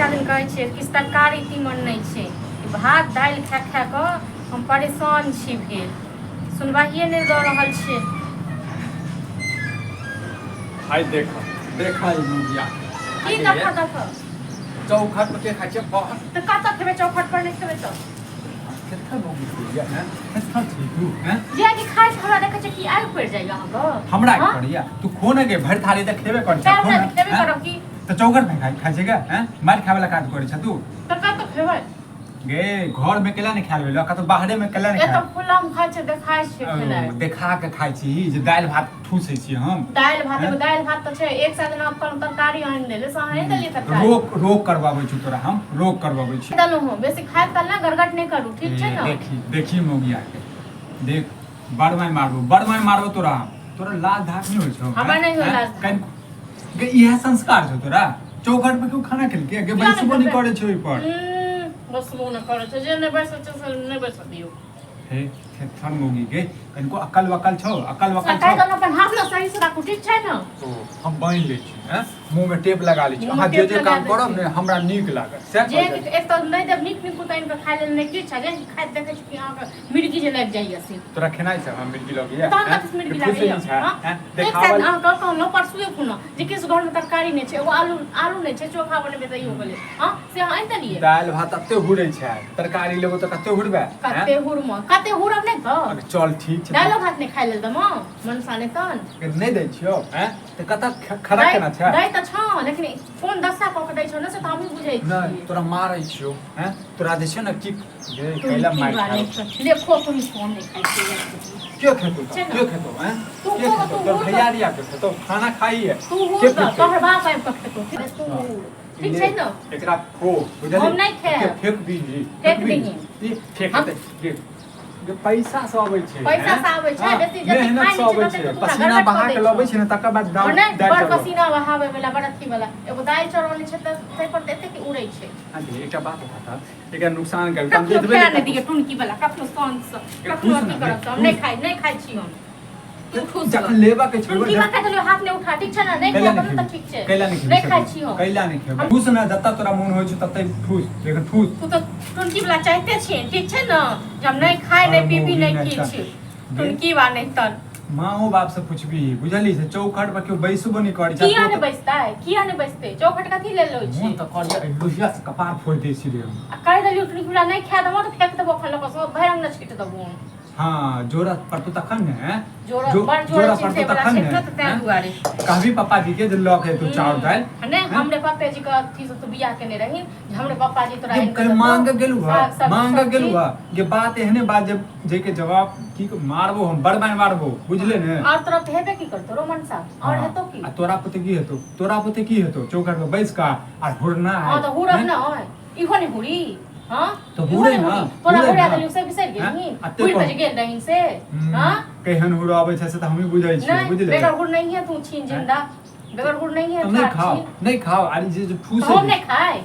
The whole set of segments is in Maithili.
दिन कहै छियै किछु तरकारी तीमन नहि छै। ई भात दालि खा खा कऽ हम परेशान छी भेल, सुनवाहिए नहि दऽ रहल छै। हाय देख, देखा ई मुगिया। की देखऽ देखऽ? चौखट पर के खाइ छै बहुत। तऽ कतऽ खेबै? चौखट पर नहि खेबै तऽ कतना मौगी छै ये, हैं? कतना छी तू, हैं? जे कि खाइ छै, हमरा देखै छै कि आगि पड़ि जाइए अहाँके। हमरा हँ? पड़िया तू खो ने गे, भरि थाली तऽ खेबे करै छै। तैं खो हमरा ने, खेबे हैं? करब की? तऽ चौखट पर खाइ खाइ छै गे, हैं? मारि खाय वाला काज करै छै तू। तऽ कतऽ खेबै? गे, घर में केला नहि खायल भेल, कतौ बाहरे में केला नहि एतऽ खायल? खुला मे खाइ छै, देखाइ छै खेनाइ। ओ, देखा के खाइ छी जे दालि भात ठूसै छी हम। दालि भात? हैं? एगो दालि भात तऽ छै। एक साल दिना अपन तरकारी आनि देले से अहाँ नहि देलियै तरकारी। रोक रोक करबाबै छी तोरा, हम रोक करबाबै छी। देलहुँ हँ बेसी खाय तऽ ने गड़गड़ नहि करू, ठीक छै ने? देखी देखी मौगिया के देख, बड़ मारि मारबो, बड़ मारि मारबो तोरा हम। तोरा लाज धाक नहि होइ छौ? हमरा नहि होइ हैं? लाज धाक। गे, इएह संस्कार छौ तोरा? चौखट पर केओ खाना खेलकै गे? किया नहि बैसबो नहि खेबै? करै छै ओहि पर। बैसबो नहि करै छै, जे नहि बैसै छै से नहि बैसऽ दियौ। हे थेथर मौगी गे, कनिको अकल वकल छौ? अकल वकल सटाइ छौ? देलहुँ, अपन हाथ ने सही से राखू, ठीक छै ने? ओ, हम बान्हि लै छी, हैं? मुँह में टेप लगा लै छी। मुँहमे अहाँ जे टेप जे लगा काम दै करब छी। ने, हमरा नीक लागत सएह जे कहै छी। एक तऽ नहि देब नीक नीक आनि कऽ खाय लेल, नहि किछु जे खाइत देखै छी कि अहाँके मिर्गी जे लागि जाइए से। तोरा खेनाइ से हम मिर्गी लगैया? तहन हैं? कथी से मिर्गी कि फुसै लागैया? नहि छै, हँ? हैं? एक देखावल साइड अहाँके कहलहुँ परसुए खुना जे किछु घरमे तरकारी नहि छै, एगो आलू आलू नहि छै, चोखा बनेबै तैयो गेलै। हँ, से अहाँ आनि देलियै। दालि भात एते हुरै छै, तरकारी लेबो तऽ कते हुरबै, हैं? कते हुरम, कते हुरब नहि तऽ। अरे चल, ठीक छै। दालिओ भात नहि खाय लेल देमऽ मनसा नहि तहन। नहि दै छियौ, हैं? तऽ कतऽ खड़ा केना छै? दै तऽ छौ, लेकिन कोन दशा कऽ के दै छौ ने, से तऽ हमही बुझै नहि छियै। तोरा मारै छियौ, हैं? तोरा जे छै ने की गे, तू कैला की मारि बात खाउ? ले खो तुम, फोन नहि खाइ छियै। के खेतौ? छै ने? के खेतौ, हैं? तू के खो, खेतौ? तू तोर हुर। भैयारी आके खेतौ, खाना खाई है। तू हुर। के तऽ खेतौ? तोहर बाप आबि कऽ खेतौ, तू हुर, ठीक छै ने? एकरा खो, बुझलियै? हम नहि खायब। एके फेक दीही। फेक दीही। ई फेक हम- दे गे। गे, पैसा से अबै छै, पैसा हैं? से आबै छै, हाँ, बेसी जतेक मेहनत खाइ से नहि छै अबै ततेक छै, तऽ तोरा पसीना गड़बड़ बहा कऽ के दै लबै छौ। छै ने, तकर बाद दाल नहि दालि बड़ चढ़बै। पसीना बहाबै वाला, बड़ अथी वाला। एगो दालि चढ़ौने छै तऽ ताहि पर तऽ एतेक उड़ै छै। हाँ जी, एकटा बात बता, एकरा नुकसान कर हम कखनो जेतबे खाय नहि नहि दियै टुनकी वाला, कखनो साँझ से कखनो ठूस अथी ने, करब तऽ हम ठूस। नहि खाइ, नहि खाइ छी हम। तू ठूस। जखन लेबा के छै टुनकी वाला खाइ, हाथ नहि उठा, ठीक छै ने? नहि कैला खाय नहि तऽ ठीक छै। कैला नहि नहि खाइ छी हम। कैला नहि खेबै? ठूस ने, जतऽ तोरा मोन होइ छै ततै ठूस, लेकिन ठूस। तू तऽ टुनकी वाला चाहते छियै, ठीक छै ने? जे हम नहि खाइ, नहि हर पीबी, मौगी नहि नहि किछु टुनकी वा नहि तन। माँओ बाप से पुछबी, बुझली? से चौखट पर केओ बैसबो नहि करै छै। किया नहि बैसतै? किया नहि बैसतै? चौखट कथी लेल लै छी? मोन तऽ करिया लोहिया से कपार फोड़ि दै छी रे हम। आ कहि देलियौ टुनकी वाला नहि खाय देबो तऽ फेंक देबो अखन लऽ कऽ, सब भरि अंगना छीट देबो हम। हाँ, जोरत पड़तौ तखन ने, हैं? जोरत बड़ जोरत जोरत चिन्है पड़तौ वाला तखन छै ने, ने, तऽ तें हैं? दुआरे। कहबी पप्पा जी के जे लऽ के एतौ चाउर दालि। नहि, हमरे पप्पे जी के अथी से तू बियाह केने रही जे हमरे पप्पा जी तोरा जे आनि कऽ कहीं देतौ। मांग गेलू हा, साग सब्जी मांग सब गेलू चीज। हा जे बात एहने बात जे जे के जवाब की मारबो हम, बड़ मारि मारबो, बुझले ने? और तोरा तऽ हेबे की करतौ रो मनसा, और हाँ, हेतौ की? आ तोरा पुते की हेतौ? तोरा पुते की हेतौ? चौखट पर बैस कऽ आ हुरना है। हाँ तऽ हुरब हैं? ने, इहो नहि हुरी? हाँ, तऽ इहो हुरै नहि ने, हुरी? तोरा हुरै हुरा ने। देलियौ से बिसरि हैं? गेलही? आ ते हुरि कऽ कह। जे गेल रहीन से। हाँ। केहन हुर अबै छै से तऽ हमही बुझै छियै। नहि बुझले? बेगर हुर नहीं है तू छीन, जिंदा बेगर हुर नहीं है। तऽ नहि ठाढ़ खाओ, छी। नहि खाओ। आर जे जे ठूस तऽ हम नहि खाइ,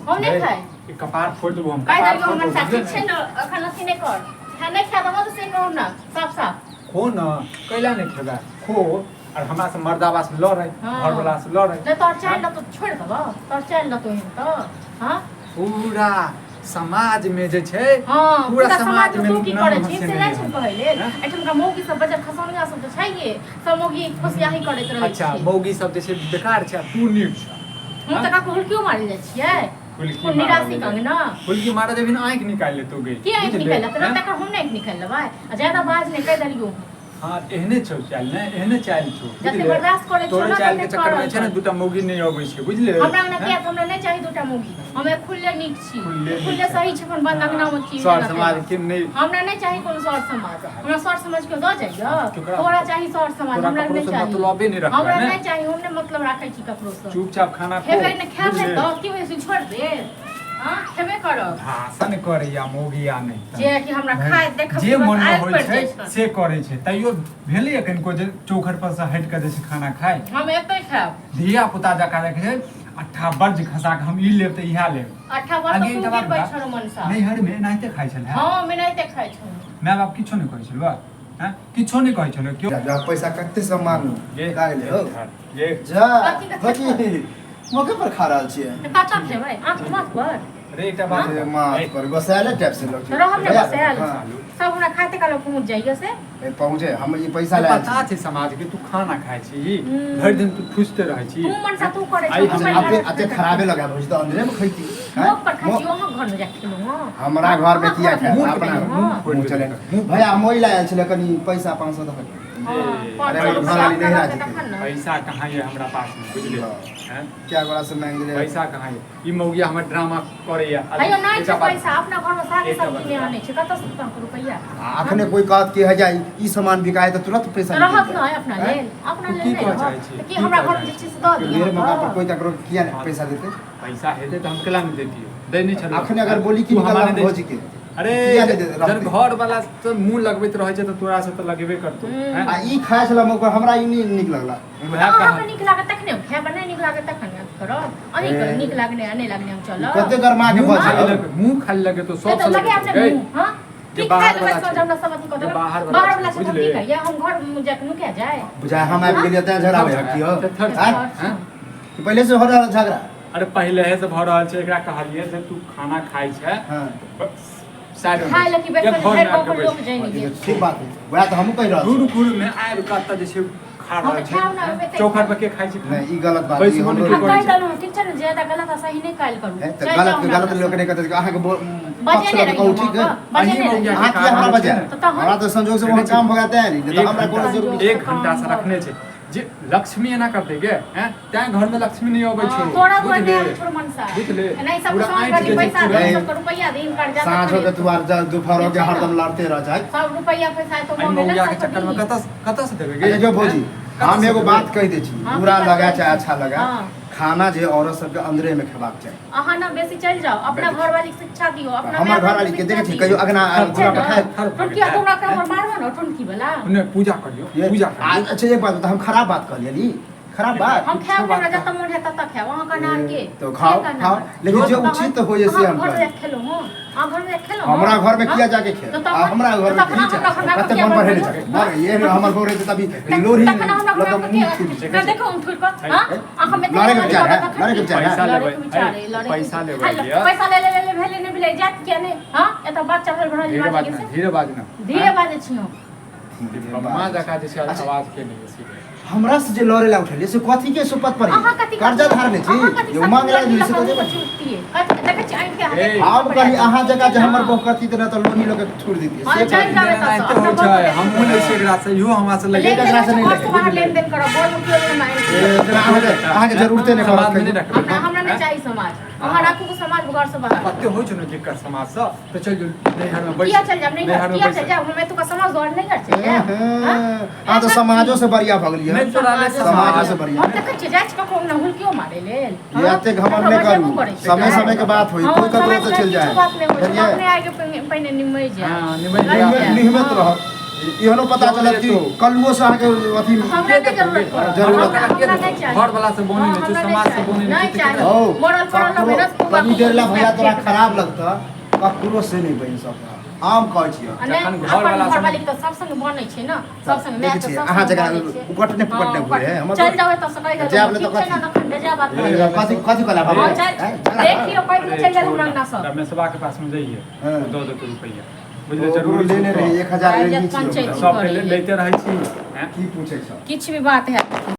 हम नहि खाइ। ई कपार फोड़ि देबो हम। कहि कपार देलियौ फोड़ि हमर देबो, साथ बुझले ठीक छै ने? ने? अखन अथी नहि कर, खा नहि खा देबो तऽ से कहू ने साफ साफ। खो न, कैला नहि खेबै? खो और हमरा से मर्दाबा से लड़ै, हाँ। घरवाला से लड़ै। नहि तोहर चालि रहतौ तऽ छोड़ि देबौ, तोहर चालि रहतौ एहन तऽ। हाँ। पूरा समाज में जे छै, हाँ, पूरा पूरा समाज समाज में में तू की नाम करै छी से हंसेने नहि छै हम। कहै लेल। हैं? एहिठामका मौगी सब बजर खसौनिया सब तऽ छैहे, सब मौगी फुसियाही करैत रहै अच्छा छै। मौगी सब जे छै बेकार छै आ तू नीक छ? हम तऽ ककरो हुलकियो मारल जाइ छियै? हुलकी कोन मारऽ निराशी लेल। कंगना हुलकी मारऽ जेबही ने, आँखि निकालि लेतौ गे। की आँखि बुझले? निकालि लेतै? हैं? तकर हम नहि आँखि निकालि लेबै। आ ज्यादा बाज नहि, कहि देलियौ। हाँ, एहने छौ चालि ने, एहने चालि छौ। जते बुझले? बर्दाश्त करै छौ तोरे ने, चालि के तते चक्कर में करल छै ने कर। दूटा मौगी नहि अबै छै, बुझले? हमरा अंगना हैं? किया? हमरा नहि चाही दूटा मौगी, हम एक खुल्ले नीक छी। खुल्ले नीक खुल्ले छै। सही छै, अपन बंद अंगना मे छी। सर जेना समाज तेना। के नहि। हमरा नहि चाही कोनो सर समाज, हमरा सर समाज के दऽ जाइए। केकरा? तोरा चाही सर समाज? तोरा हमरा ककरो नहि से चाही। मतलबे नहि रखबै हमरा ने? नहि चाही, हम नहि मतलब राखै छी ककरो से। चुपचाप खाना खो। खेबै नहि, खायब नहि बुझले? तऽ की होइ छै? छोड़ि दे। हाँ, खेबे करब। भाषण करैया मौगिया नहि तऽ। जे कि हमरा खाय देखब जे तुरंत मन मे आगि होइ पड़ि छै जाइ छै। से करै छै। तैयो भेलैया कनिको जे चौखट पर से हटि कऽ जे छै खाना खाय? हम एतै खायब। धिया पुता जकाँ देखै छै, अट्ठा बर्ज खसा कऽ हम ई लेब तऽ इएह लेब। अट्ठा बर्ज आगे तऽ तू एकटा बात गिरबै बता, छौ मनसा। नैहर मे एनाहिते खाइ छलै? हँ, हम एनाहिते खाइ छलहुँ। माय बाप किछो नहि कहै छलौ? हैं, किछो नहि कहै छलौ केओ? जा, पैसा कते से मांगू गे काल्हि हो गे। जा। कथी? कथी? मौके पर खा रहल छियै। तऽ कतऽ खेबै? आँख माथ पर? रे एकटा बात ए, माथ पर गोसायले टाइप से लोग तऽ रहब ने भैया, बसायल। हाँ, सब हमरा खाते काल पहुँच जाइए से। ए, पहुँचे हम ई पैसा ले आयल पता छी। छै समाज के, तू खाना खाइ छी हम्म। भरि दिन, तू ठुसते रहै छी। तू मनसा तू करै आइ छी। हम अते अते खराबे लगा भौजी तऽ अंदरे में खैती हैं? मोख पर खाइ छी, अहाँ घर में जाके खेलहुँ हँ। हमरा घर में किया खायब? मुँह अपना मुँह हाँ। फोड़ि मुँह चले देलकै। मुँह भैया, हम ओहि लए आयल छलै कनि पैसा 500 दऽ के। हाँ, ए, 500 अरे, रुपया घर वाली अपना नहीं रहतै राजी तखन ने। पैसा कहाँ ये हमरा पास में, बुझले हाँ। हैं? क्या गोरा से मांगि ले। पैसा कहाँ ये? ई मौगिया हमर ड्रामा करैया। अयो नहि एकटा छै बात- पैसा, अपना घर में सागे एकटा सब्जी बात नहि बता। आनै छै, कतऽ से तोहर रुपैआ? आ अखने कोई कहत कि है जाई ई सामान बिकाए तऽ तुरंत पैसा तऽ निकलि रहत जायत। नहि अपना हैं? लेल, अपना तू लेल की नहि कहऽ रहत चाहै छी? तऽ की की हमरा कहऽ घर में जे चाहै छै से दऽ बेर दिअ। मौका पर कोई ककरो किया नहि पैसा देतै? पैसा हेतै तऽ हम केला नहि देतियै? दै नहि छलहुँ। अखने अगर बोली कि तू निकल हमरा नहि दै भौजी छी। के अरे किया नहि देतै? जब रहतै। घर वाला से मुंह लगबैत रहै छै तऽ तोरा से तऽ लगेबे करतौ। हम्म। हैं? आ ई खाय छला मौका, हमरा ई नहि नीक लगला। वएह अहाँके कहल। नीक लागत तखने हम खायब, आ नहि नीक लागत तखन अथी करब? अहीँके ए। नीक लागने आ नहि लागने हम चलब? कते गरमा के मुंह भऽ खाली जाय। लगे, मुंह खाली लगे तो से सब तऽ से लगे अपने लगे। मुँह, हाँ? जे की खाय बाहर लेबै वाला सोच छै। हमरा सब अथी कऽ जे देबै। बाहर वाला बाहर छै, वाला छै तऽ हम बुझले? की करियै? हम घर मे जाके नुका जाय? बुझाय हम आबि गेलियै तें झगड़ा भए की हो? थर- आँय? हैं? कि पहिले से हो रहल झगड़ा? अरे पहिले से भऽ रहल छै। एकरा कहलियै जे तू खाना खाइ छै हाँ साइड में खाय लए कि या बैठल घर भरि में आबि गाँव के लोक बैस। जानि गेल। ठीक बात है, वएह तऽ हमहूँ कहि रहल घूर छी। घूर में आबि कऽ एतऽ जे छै खा हम रहल तऽ खायब ने, छै एते चौखट पर के खाइ छै? नहि, ई गलत बात, ई बैसबो हमरो नहि हम करै कहि छै। देलहुँ, ठीक छै ने? ज्यादा गलत आ सही नहि काल्हि करू। है, तऽ चलि गलत जाउ के हमरा गलत लोक घरसँ। नहि कहतै अहाँके बजेने पक्ष लऽ कऽ रहियै कहू, ठीक है? अहाँके, बजेने अहीं रहियै। मौगिया अहाँ किया हमरा बजाय? तऽ तहन- हमरा तऽ संजोग से वहाँ काम भऽ गेल तें नहि तऽ हमरा कोनो जरूरी एक घंटा से रखने छै जे लक्ष्मी एना करतै गे हैं, तैं घर में लक्ष्मी नहीं अबै छौ। हाँ, तोरा दुआरे बुझले? नहि आबै छौ मनसा। बुझले? नहि सब पूरा साँझ ऐंठ करी दै छै पैसा पूरा। दे, सबके रुपैया दे, कर्जा तऽ साँझ खरीद। के दुआर जा दुपहर के हरदम लड़ते रह जाए। सब रुपैया पैसा तो एहि मांगे मौगिया के चक्कर में कतऽ कतऽ से देबै गे? अच्छा जो भौजी, हैं? हम कतऽ से एगो देबै? बात कहि दै छी, हाँ, बुरा की लगा बात चाहे कहै अच्छा छी? लगा, हाँ। खाना जे औरत सबके अंदरे में खेबाक चाही। अहाँ ने बेसी चलि जाउ, अपना बैठ। घरवाली के शिक्षा दियौ, अपना हमर माय बाप घरवाली के शिक्षा देखै छी दियौ। कहियो अगना ठीक छै घुरा पर ने? खाय? टुनकी, आ तोरा के मारबो ने टुनकी वाला। नहि, पूजा करियौ, ये, पूजा आ, करियौ। अच्छा एक बात बता, हम खराब बात कहलियै? खराब बात? हम खायब हमरा जतऽ मोन हैत ततऽ खायब, अहाँ कहना के तो खाओ, के कहना? खाओ, लेकिन जे उचित होइए से हम घर कहब। में खेलहुँ हँ, अहाँ घर में खेलहुँ? हमरा घर में किया जाके खेल? तऽ आ तखन- हमरा घर में तखन हमरा घर में कते किया मन बढ़े बनबे? छै मर ये हमर घर रहै तभी लोरी तखन हमरा घर लग में मुंह फूटि किया देखो हम ठुर कऽ, हाँ? अहाँ में लड़े के विचार है, लड़े के विचार है। पैसा लड़े के लेबै, विचार है, लड़े के पैसा विचार। लेबै हाय, लिअ। पैसा ले ले ले ले भेले नहि भेले जात किया नहि, हाँ? एतऽ बात चढ़ल बढ़ल धीरे बात बाज ना, धीरे बाज ना। धीरे बाजै छी हम। बम्मा जकाँ जे छै आवाज के नहि सीधे। हमरा से जे लड़े ला उठलियै से कथी के सुपत पर? अहाँ कथी कर्जा धारने छी अहाँ कथी जे मांग ला से तो देबै। चुकतियै कथी देखै छी आँखि के हाथे? ए, आब कही अहाँ जकाँ जे हमर बहु करती तऽ नहि तऽ लोनी लऽ के छोड़ि दितियै हाँ, से चलि कहली। जाबै तऽ एनाहिते अपना होइ बहुत छै, हमहूँ लै छियै एकरा से, इहो हमरा से लेन लैके देन एकरा से होइ छै, नहि घर से लेबै। बाहर लेन देन करब, घर में केओ नहि मांगै ए, जेना अहाँके जरूरते नहि पड़त समाज में नहि कहियो। रखबै। हमरा हमरा नहि चाही समाज, अहाँ राखू समाज घर से बाहर। कते होइ छै ने जेकर समाज से तऽ चलि जो नैहर में बैस। किया चलि जायब नैहर? नैहर में किया बैस। चलि जायब? हम एतुका समाज घर नैहर चलि जायब? एहे, अहाँ तऽ समाजो से बढ़िया भऽ गेलियै। नहि तोरा ले समाजो से बढ़िया। हम देखै छियै, जाइ छी ककरो अंगना हुलकियो मारै लेल? ये एते घमंड नहि ककरो बजेबो करू। करै छै। समय समय के बात होई, हाँ, कोई ककरो समय से समय चलि किछु जाए। बात नहि होइ छै, बुझलियै? अपने आगे पहिने निमहि जायब। हाँ, निमहि लड़ि जायब। जायब। निहमत रहत, एहनो पता चलत कि कल्लुओ से अहाँके अथी हमरा नहि जरूरत पड़त। जरूरत हमरा हमरा नहि चाही। घर वाला से बोनी हाँ, नहि छै, हमरा समाज से चाही। बोनी नहि नहि छै, चाही। हौ, मरल पड़ल ककरो रहबै ने, कनी देर ला भैया तोरा खराब लगतऽ, ककरो से नहि बनि सकऽ, हम कहै छियऽ। आ नहि, जखन अपन घरवाला संग- घरवाली तऽ सब संग बनै छै ने, सब संग माय देखै तऽ छियै, सब अहाँ संग जकरा बनै छै। उकटने पुकटने हाँ, घुरे है, हमर चलि जाबै तऽ सकै जायब ने ठीक तऽ छै ने कथी? तखन बेजा बात करबै। कथी कथी कहला बाबा? हाँ, चल देख लियौ, पैघ चलि जायब हमरा अंगना सँ। रमेशवा के पास में जाइए हाँ। दऽ देतौ रुपैआ, बुझले? ओकरो जरूरी लेने छै रही 1000 आइ लेने जत छियै पंचायत ओकरा। सबके करैए। लैते रहै छी हैं? की पूछै छौ? किछु भी बात है।